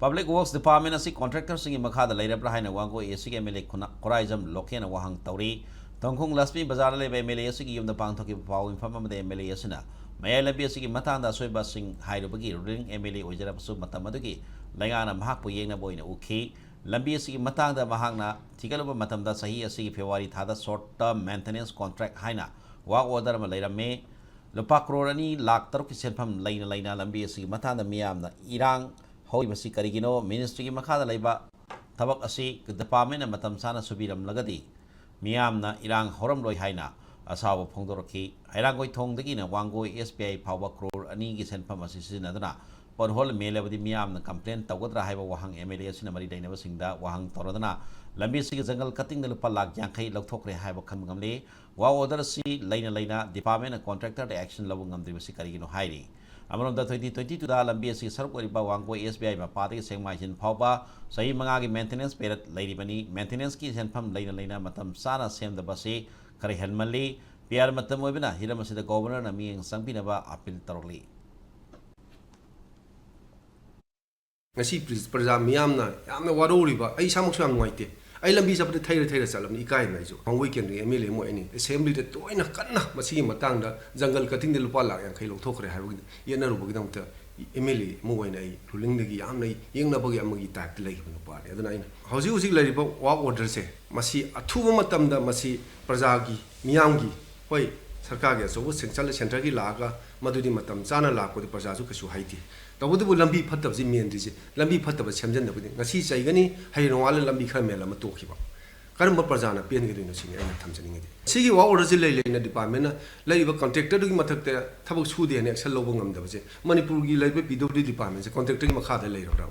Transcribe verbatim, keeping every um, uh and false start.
Public Works Department ꯑꯁꯤ contractorꯁꯤꯡꯒꯤ ꯃꯈꯥꯗ ꯂꯩꯔꯕ꯭ꯔꯥ ꯍꯥꯏꯅ ꯋꯥꯡꯒꯣꯏ East ꯀꯤ MLA ꯈꯨꯅ-, ꯈꯨꯔꯥꯏꯖꯝ ꯂꯣꯀꯦꯟꯅ ꯋꯥꯍꯪ ꯇꯧꯔꯤ꯫ ꯇꯣꯡꯈꯣꯡ ꯂꯛꯁꯃꯤ ꯕꯖꯥꯔꯗ ꯂꯩꯕ MLA ꯑꯁꯤꯒꯤ ꯌꯨꯝꯗ ꯄꯥꯡꯊꯣꯛꯈꯤꯕ ꯄꯥꯎ ꯃꯤꯐꯝ ꯑꯃꯗ MLA ꯑꯁꯤꯅ ꯃꯌꯥꯏ ꯂꯝꯕꯤ ꯑꯁꯤꯒꯤ ꯃꯇꯥꯡꯗ ꯑꯁꯣꯏꯕꯁꯤꯡ ꯍꯥꯏꯔꯨꯕꯒꯤ ruling MLA ꯑꯣꯏꯖꯔꯕꯁꯨ ꯃꯇꯝ ꯑꯗꯨꯒꯤ ꯂꯩꯉꯥꯛꯅ ꯃꯍꯥꯛꯄꯨ ꯌꯦꯡꯅꯕ ꯑꯣꯏꯅ ꯎꯈꯤ꯫ ꯂꯝꯕꯤ ꯑꯁꯤꯒꯤ ꯃꯇꯥꯡꯗ ꯃꯍꯥꯛꯅ ꯊꯤꯒꯠꯂꯨꯕ ꯃꯇꯝꯗ ꯆꯍꯤ ꯑꯁꯤꯒꯤ February ꯊꯥꯗ short term maintenance contract ꯍꯥꯏꯅ work order ꯑꯃ ꯂꯩꯔꯝꯃꯤ꯫ ꯂꯨꯄꯥ ꯀ꯭ꯔꯣꯔ ꯑꯅꯤ ꯂꯥꯈ ꯇꯔꯨꯛꯀꯤ ꯁꯦꯟꯐꯝ ꯂꯩꯅ ꯂꯩꯅ ꯂꯝꯕꯤ ꯑꯁꯤꯒꯤ ꯃꯇꯥꯡꯗ ꯃꯤꯌꯥꯝꯅ ꯏꯔꯥꯡ ꯍꯧꯔꯤꯕꯁꯤ ꯀꯔꯤꯒꯤꯅꯣ? Ministryꯒꯤ ꯃꯈꯥꯗ ꯂꯩꯕ ꯊꯕꯛ ꯑꯁꯤ departmentꯅ ꯃꯇꯝ ꯆꯥꯅ ꯁꯨꯕꯤꯔꯝꯂꯒꯗꯤ ꯃꯤꯌꯥꯝꯅ ꯏꯔꯥꯡ ꯍꯧꯔꯝꯂꯣꯏ ꯍꯥꯏꯅ ꯑꯁꯥꯎꯕ ꯐꯣꯡꯗꯣꯔꯛꯈꯤ꯫ ꯍꯩꯔꯥꯡꯒꯣꯏ ꯊꯣꯡꯗꯒꯤꯅ ꯋꯥꯡꯒꯣꯏ SBI ꯐꯥꯎꯕ ꯀ꯭ꯔꯣꯔ ꯑꯅꯤꯒꯤ ꯁꯦꯟꯐꯝ ꯑꯁꯤ ꯁꯤꯖꯤꯟꯅꯗꯨꯅ pothole ꯃꯦꯜꯂꯕꯗꯤ ꯃꯤꯌꯥꯝꯅ complain ꯇꯧꯒꯗ꯭ꯔꯥ ꯍꯥꯏꯕ ꯋꯥꯍꯪ MLA ꯑꯁꯤꯅ ꯃꯔꯤ ꯂꯩꯅꯕꯁꯤꯡꯗ ꯋꯥꯍꯪ ꯇꯧꯔꯗꯨꯅ ꯂꯝꯕꯤ ꯑꯁꯤꯒꯤ ꯖꯪꯒꯜ cuttingꯗ ꯂꯨꯄꯥ ꯂꯥꯈ ꯌꯥꯡꯈꯩ ꯂꯧꯊꯣꯛꯈ꯭ꯔꯦ ꯍꯥꯏꯕ ꯈꯪꯕ ꯉꯝꯂꯦ꯫ Work order ꯑꯁꯤ ꯂꯩꯅ ꯂꯩꯅ departmentꯅ contractorꯗ action ꯂꯧꯕ ꯉꯝꯗ꯭ꯔꯤꯕꯁꯤ ꯀꯔꯤꯒꯤꯅꯣ ꯍꯥꯏꯔꯤ꯫ ꯑꯃꯔꯣꯝꯗ twenty twenty twoꯗ ꯂꯝꯕꯤ ꯑꯁꯤꯒꯤ ꯁꯔꯨꯛ ꯑꯣꯏꯔꯤꯕ ꯋꯥꯡꯒꯣꯏ SBI ꯃꯄꯥꯗꯒꯤ ꯁꯦꯡꯃꯥꯏꯖꯤꯟ ꯐꯥꯎꯕ ꯆꯍꯤ ꯃꯉꯥꯒꯤ maintenance period ꯂꯩꯔꯤꯕꯅꯤ꯫ Maintenanceꯀꯤ ꯁꯦꯟꯐꯝ ꯂꯩꯅ ꯂꯩꯅ ꯃꯇꯝ ꯆꯥꯅ ꯁꯦꯝꯗꯕ ꯑꯁꯤ ꯈꯔ ꯍꯦꯟꯃꯜꯂꯤ꯫ PR ꯃꯇꯝ ꯑꯣꯏꯕꯅ ꯍꯤꯔꯝ ꯑꯁꯤꯗ Governorꯅ ꯃꯤꯠꯌꯦꯡ ꯆꯪꯕꯤꯅꯕ appeal ꯇꯧꯔꯛꯂꯤ꯫ ꯉꯁꯤ ꯄ꯭ꯔ-, ꯄ꯭ꯔꯖꯥ ꯃꯤꯌꯥꯝꯅ ꯌꯥꯝꯅ ꯋꯥꯔꯧꯔꯤꯕ, ꯑꯩ ꯏꯁꯥꯃꯛꯁꯨ ꯌꯥꯝ ꯅꯨꯡꯉꯥꯏꯇꯦ꯫ ꯑꯩ ꯂꯝꯕꯤ ꯆꯠꯄꯗ ꯊꯩꯔ ꯊꯩꯔ ꯆꯠꯂꯕꯅꯤ, ꯏꯀꯥꯏꯅ ꯑꯩꯁꯨ꯫ ꯋꯥꯡꯒꯣꯏ ꯀꯦꯟꯗ꯭ꯔꯒꯤ MLA ꯑꯃ ꯑꯣꯏꯅꯤ꯫ Assemblyꯗ ꯇꯣꯏꯅ ꯀꯟꯅ ꯃꯁꯤꯒꯤ ꯃꯇꯥꯡꯗ ꯖꯪꯒꯜ cuttingꯗ ꯂꯨꯄꯥ ꯂꯥꯈ ꯌꯥꯡꯈꯩ ꯂꯧꯊꯣꯛꯈ꯭ꯔꯦ ꯍꯥꯏꯕꯒꯤ ꯌꯦꯠꯅꯔꯨꯕꯒꯤꯗꯃꯛꯇ MLA ꯑꯃ ꯑꯣꯏꯅ ꯑꯩ rulingꯗꯒꯤ ꯌꯥꯝꯅ ꯌꯦꯡꯅꯕꯒꯤ ꯑꯃꯒꯤ typeꯇ ꯂꯩꯈꯤꯕ ꯅꯨꯄꯥꯅꯤ꯫ ꯑꯗꯨꯅ ꯑꯩꯅ ꯍꯧꯖꯤꯛ ꯍꯧꯖꯤꯛ ꯂꯩꯔꯤꯕ work orderꯁꯦ ꯃꯁꯤ ꯑꯊꯨꯕ ꯃꯇꯝꯗ ꯃꯁꯤ ꯄ꯭ꯔꯖꯥꯒꯤ, ꯃꯤꯌꯥꯝꯒꯤ, ꯍꯣꯏ, ꯁꯔꯀꯥꯔꯒꯤ ꯑꯆꯧꯕ ꯁꯦꯡꯆꯜ ꯁꯦꯟꯇꯔꯒꯤ ꯂꯥꯛꯑꯒ ꯃꯗꯨꯗꯤ ꯃꯇꯝ ꯆꯥꯅ ꯂꯥꯛꯄꯗꯤ ꯄ꯭ꯔꯖꯥꯁꯨ ꯀꯩꯁꯨ ꯍꯥꯏꯗꯦ꯫ ꯇꯧꯕꯇꯕꯨ ꯂꯝꯕꯤ ꯐꯠꯇꯕꯁꯤ ꯃꯦꯟꯗ꯭ꯔꯤꯁꯦ, ꯂꯝꯕꯤ ꯐꯠꯇꯕ ꯁꯦꯝꯖꯟꯗꯕꯗꯤ ꯉꯁꯤ ꯆꯩꯒꯅꯤ, ꯍꯌꯦꯡ ꯅꯣꯡꯉꯥꯜꯂ ꯂꯝꯕꯤ ꯈꯔ ꯃꯦꯜꯂꯝꯃ ꯇꯣꯛꯈꯤꯕ꯫ ꯀꯔꯝꯕ ꯄ꯭ꯔꯖꯥꯅ ꯄꯦꯟꯒꯗꯣꯏꯅꯣ ꯁꯤꯅꯤ ꯑꯩꯅ ꯊꯝꯖꯅꯤꯡꯉꯤꯗꯤ꯫ ꯁꯤꯒꯤ work orderꯁꯤ ꯂꯩ ꯂꯩꯅ departmentꯅ ꯂꯩꯔꯤꯕ contractorꯗꯨꯒꯤ ꯃꯊꯛꯇ ꯊꯕꯛ ꯁꯨꯗꯦ ꯍꯥꯏꯅ action ꯂꯧꯕ ꯉꯝꯗꯕꯁꯦ ꯃꯅꯤꯄꯨꯔꯒꯤ ꯂꯩꯔꯤꯕ PWD departmentꯁꯦ contractorꯒꯤ ꯃꯈꯥꯗ ꯂꯩꯔꯕ꯭ꯔꯥ?